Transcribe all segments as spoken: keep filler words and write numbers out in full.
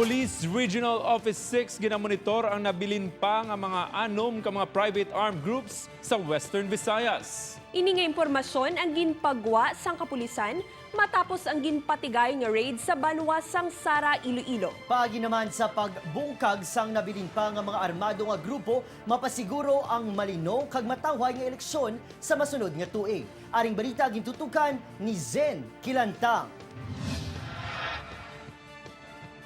Police Regional Office six ginamonitor ang nabilin pa nga mga anom ka mga private armed groups sa Western Visayas. Ini nga impormasyon ang ginpagwa sang kapulisan matapos ang ginpatigay nga raid sa banwa sang Sara, Iloilo. Paagi naman sa pagbungkag sang nabilin pa nga mga armado nga grupo, mapasiguro ang malino kag matawhay nga eleksyon sa masunod nga tuig. Aring balita gintutukan ni Zen Kilantang.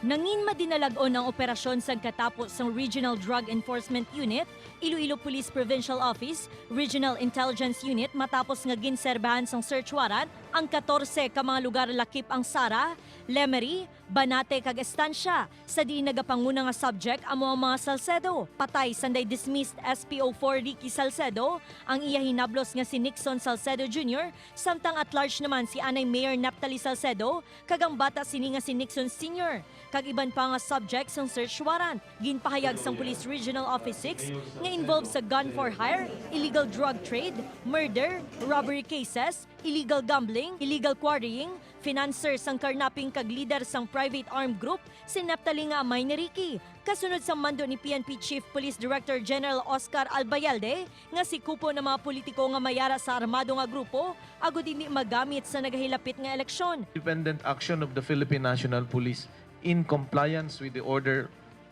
Nangin madinalag-on ang operasyon sang katapo sang Regional Drug Enforcement Unit, Iloilo Police Provincial Office, Regional Intelligence Unit matapos nga ginserbahan sang search warrant ang katorse ka mga lugar lakip ang Sara, Lemery, Banate kag Estancia, sa diin nagapanguna nga subject amo ang mga Salcedo. Patay sanday dismissed S P O four Ricky Salcedo, ang iya hinablos nga si Nixon Salcedo Junior, samtang at large naman si anay Mayor Naphtali Salcedo kag ang bata sini nga si Nixon Senior, kag iban pa nga subject sang search warrant. Ginpahayag sang Police Regional Office six nga involved sa gun for hire, illegal drug trade, murder, robbery cases, illegal gambling, illegal quarrying, financer sang carnapping kag leader sang private armed group si Naphtali nga amay ni Ricky. Kasunod sa mando ni P N P Chief Police Director General Oscar Albayalde nga si kupo na mga politiko nga mayara sa armado nga grupo agud hindi magamit sa nagahilapit nga eleksyon. Independent action of the Philippine National Police in compliance with the order,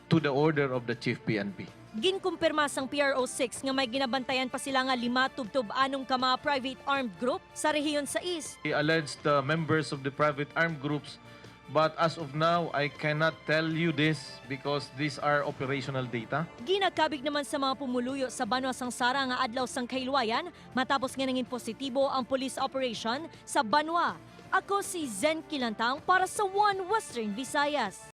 to the order of the Chief P N P. Ginkumpirma sang P R O six nga may ginabantayan pa sila nga lima tubtob anom ka mga private armed group sa Rehiyon sais. The alleged, uh, members of the private armed groups, but as of now, I cannot tell you this because these are operational data. Ginakabig naman sa mga pumuluyo sa banwa sang Sara nga adlaw sang kahilwayan matapos nga nangin positibo ang police operation sa banwa. Ako si Zen Kilantang para sa One Western Visayas.